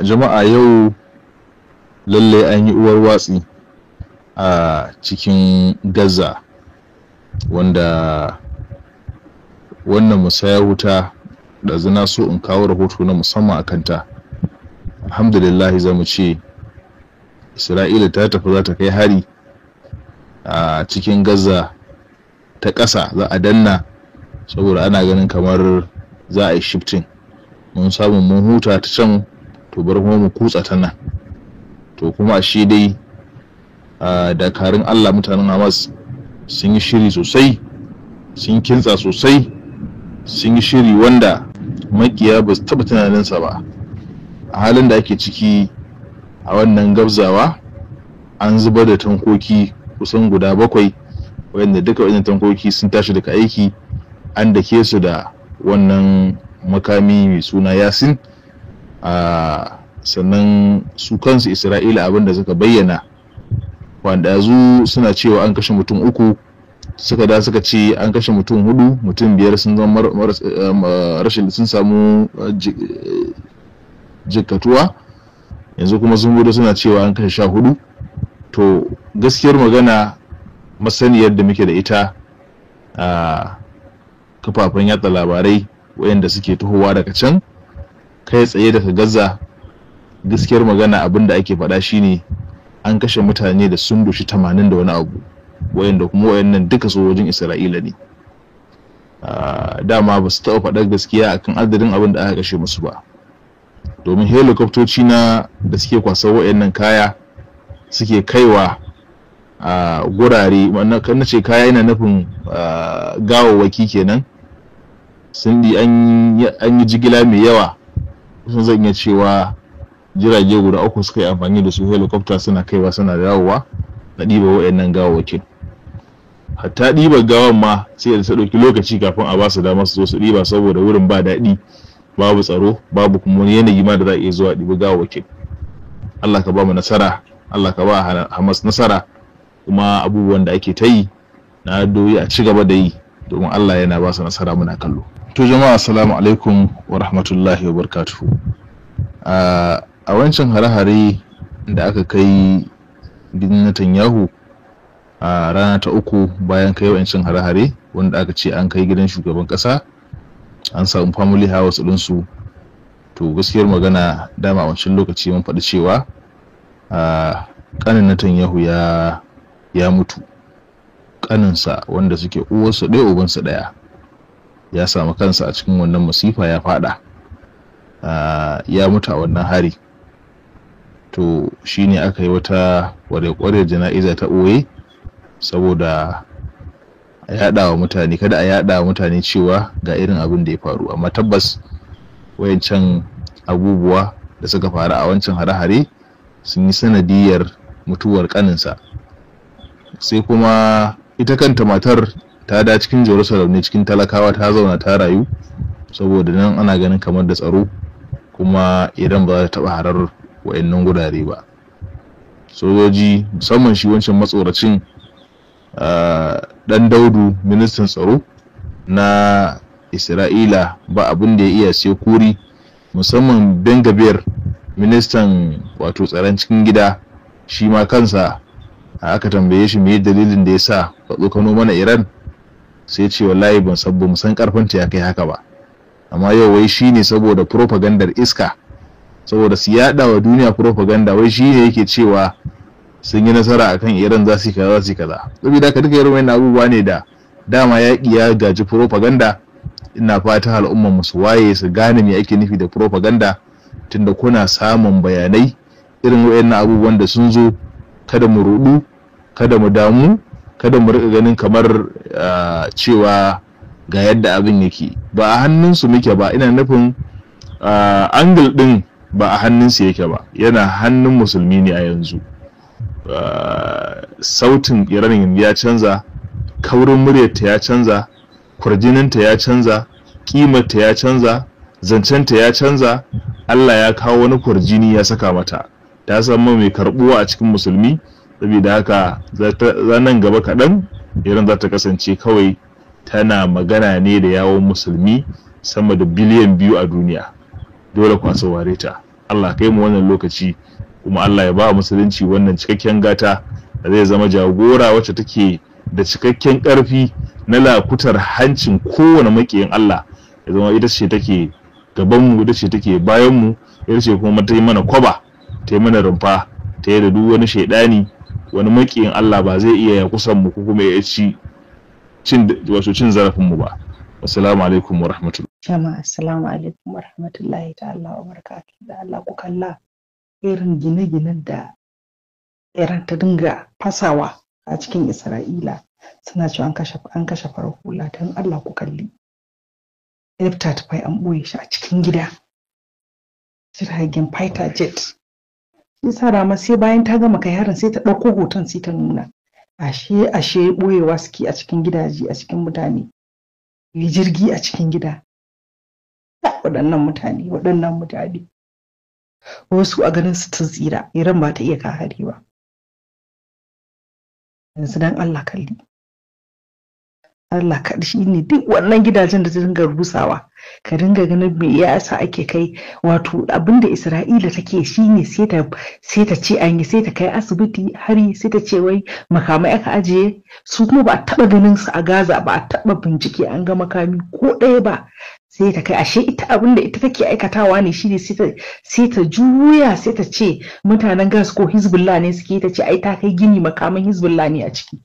Jama'a, yau lalle an yi uwar watsi a cikin Gaza, wanda wannan musayar wuta ɗazu na so in kawo rahoto na musamman a kanta. Alhamdulillah, za mu ce Isra'ila ta tafi za ta kai hari a cikin Gaza ta ƙasa, za a danna saboda ana ganin kamar za a yi shifting. Mun samu mun huta ta can, to bari kuma mu kutsa ta nan. To kuma shi dai dakarun Allah, mutanen Hamas, sun yi shiri sosai, sun kintsa sosai, sun yi shiri wanda makiya ba su taɓa tunaninsa ba. A halin da ake ciki a wannan gabzawa, an zubar da tankoki kusan guda 7, wanda duka wannan tankoki sun tashi daga aiki, an dake su da wannan makami mai suna Yasin. A sannan su kansu Isra'ila, abin da suka bayyana wanda yanzu suna cewa an kashe mutum 3, suka da suka ce an kashe mutum 4, mutum 5 sun zama rashin, sun samu jikkatuwa. Yanzu kuma sun gudu suna cewa an kashe 14. To gaskiyar magana, masaniyar da muke da ita a kafafen yatsa labarai wayanda suke tahowa daga can kai tsaye daga Gaza, gaskiyar magana abin da ake faɗa shine an kashe mutane da sun doshi 80 da wani abu, wayanda kuma wayannan duka sojojin Isra'ila ne. Dama ba su taɓa faɗar gaskiya akan adadin abin da aka kashe musu ba, domin helikoptoci na da suke kwasar wayannan kaya suke kaiwa a gurare, kan ce kaya yana nufin gawawwaki kenan, sun di an yi jigila mai yawa. Kusan zan iya cewa jirage guda 3 suka yi amfani da su, helicopter, suna kaiwa suna dawowa na ɗiba wayannan gawawwakin. Hatta ɗiba gawan ma sai da ta ɗauki lokaci kafin a ba su dama su zo su ɗiba, saboda wurin ba daɗi, babu tsaro, babu kuma wani yanayi ma da za a iya zuwa ɗibi gawawwakin. Allah ka ba mu nasara, Allah ka ba Hamas nasara, kuma abubuwan da ake ta yi na addu'o'i a ci gaba da yi, domin Allah yana ba su nasara, muna kallo. To jama'a, assalamu alaikum wa rahmatullahi wa barakatuhu. A wancan hare-hare da aka kai gidan Netanyahu a rana ta 3 bayan kai wancan hare-hare, wanda aka ce an kai gidan shugaban kasa, an samu family house ɗinsu. To gaskiyar magana, dama a wancan lokaci mun faɗi cewa ƙanin Netanyahu ya mutu, ƙaninsa wanda suke uwarsu ɗaya ubansu ɗaya, ya samu kansa a cikin wannan masifa, ya faɗa, ya mutu a wannan hari. To shine aka yi wata kware-kware jana'iza ta ɓoye saboda a yaɗa wa mutane, kada a yaɗa wa mutane cewa ga irin abin da ya faru. Amma tabbas wayancan abubuwa da suka faru a wancan hare-hare sun yi sanadiyar mutuwar ƙaninsa. Sai kuma ita kanta matar ta da cikin Jerusalem ne, cikin talakawa ta zauna ta rayu, saboda nan ana ganin kamar da tsaro, kuma Iran ba za ta taɓa harar wayannan gurare ba. Sojoji, musamman shi wancan matsoracin dan Daudu, ministan tsaro na Isra'ila, ba abin da ya iya sai kuri. Musamman Ben Gabir, ministan wato tsaron cikin gida, shi ma kansa aka tambaye shi me dalilin da ya sa ka tsokano mana Iran, sai ce wallahi ban san, ba mu san karfinta ya kai haka ba. Amma yau wai shine saboda propagandar iska, saboda su yada wa duniya propaganda, wai shine yake cewa sun yi nasara akan Iran, za su yi kaza, za su yi kaza. Saboda haka duka irin wannan abubuwa ne da dama yaƙi ya gaji propaganda. Ina fata al'umman mu su waye, su gane me ake nufi da propaganda, tunda kuna samun bayanai irin wayannan abubuwan da sun zo. Kada mu rudu, kada mu damu, kada mu rika ganin kamar cewa ga yadda abin yake. Ba a hannunsu muke ba, ina nufin angle din ba a hannunsu yake ba, yana hannun musulmi ne a yanzu. Sautin Iran ya canza, kaurin muryarta ya canza, kwarjininta ya canza, kimarta ya canza, zancenta ya canza. Allah ya kawo wani kwarjini ya saka mata, ta zama mai karbuwa a cikin musulmi. Saboda haka za nan gaba kaɗan Iran za ta kasance kawai tana magana ne da yawon musulmi sama da biliyan 2 a duniya. Dole ku saurare ta. Allah kai mu wannan lokaci, kuma Allah ya ba musulunci wannan cikakken gata da zai zama jagora wacce take da cikakken ƙarfi na lakutar hancin kowane maƙiyin Allah, ya zama ita ce take gabanmu, ita ce take bayanmu, ita ce kuma ta yi mana kwaba, ta yi mana rumfa, ta yi da duk wani shaidani, wani maƙiyin Allah ba zai iya ya kusan mu ko kuma ya ci cin wato cin zarafin mu ba. Assalamu alaikum wa rahmatullahi. Jama'a assalamu alaikum wa rahmatullahi ta'ala wa barakatuh. Da Allah ku kalla irin gine-ginen da Iran ta dinga fasawa a cikin Isra'ila, suna cewa an kashe farar hula. Don Allah ku kalli F-35 an ɓoye shi a cikin gida, jiragen fighter jet. Shi sa rama sai bayan ta gama kai harin sai ta ɗauko hoton sai ta nuna, ashe ɓoyewa suke a cikin gidaje, a cikin mutane, yi jirgi a cikin gida. Waɗannan mutane wasu a ganin su tun tsira, Iran ba ta iya kai hari ba. Yanzu dan Allah kalli, Allah kaɗi shi ne duk wannan gidajen da ta dinga rusawa, ka dinga ganin me yasa ake kai. Wato abinda Isra'ila take shi ne sai ta ce an yi, sai ta kai asibiti hari, sai ta ce wai makamai aka ajiye su, kuma ba a taɓa ganin su a Gaza ba, a taɓa bincike an ga makami ko ɗaya ba. Sai ta kai, ashe ita abinda ita take aikatawa ne shine sai ta juya, sai ta ce mutanen gas ko Hezbollah ne suke, ta ce ai ta kai gini, makaman Hezbollah ne a ciki.